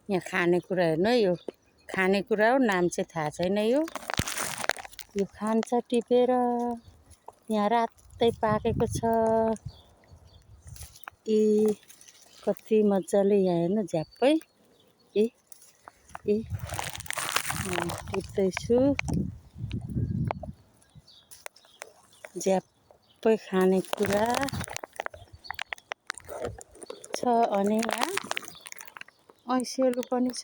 यहाँ खानेकुरा हेर्नु यो खानेकुरा हो, नाम चाहिँ थाहा छैन। यो खान्छ टिपेर। यहाँ रातै पाकेको छ। कति मजाले यहाँ हेर्नु झ्याप्पै। टिप्दैछु। झ्याप्पै खानेकुरा छ। अनि यहाँ ऐसेलु पनि छ।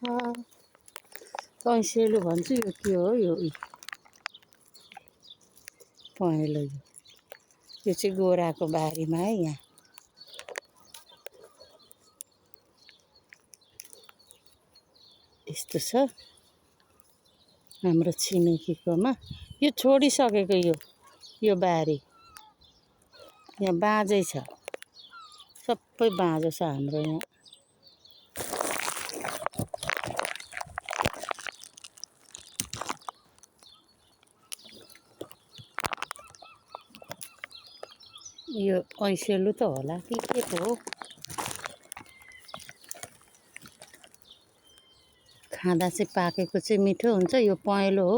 ऐसेलु भन्छु, यो के हो? यो पहेँलो। यो चाहिँ गोराको बारीमा है। यहाँ यस्तो छ हाम्रो छिमेकीकोमा। यो छोडिसकेको यो बारी। यहाँ बाँझै छ, सबै बाँझो छ हाम्रो यहाँ। यो ऐसेलु त होला कि के पो हो? खाँदा चाहिँ पाकेको चाहिँ मिठो हुन्छ। यो पहेँलो हो।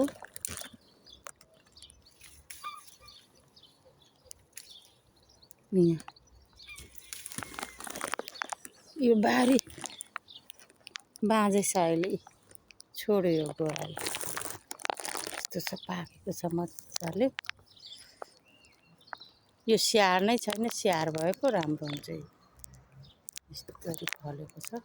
यहाँ यो बारी बाँझै छ, अहिले छोड्यो यो गोराले। यस्तो छ, पाकेको छ मजाले। यो स्याहार नै छैन, स्याहार भए पो राम्रो हुन्छ। यस्तो गरी फलेको छ।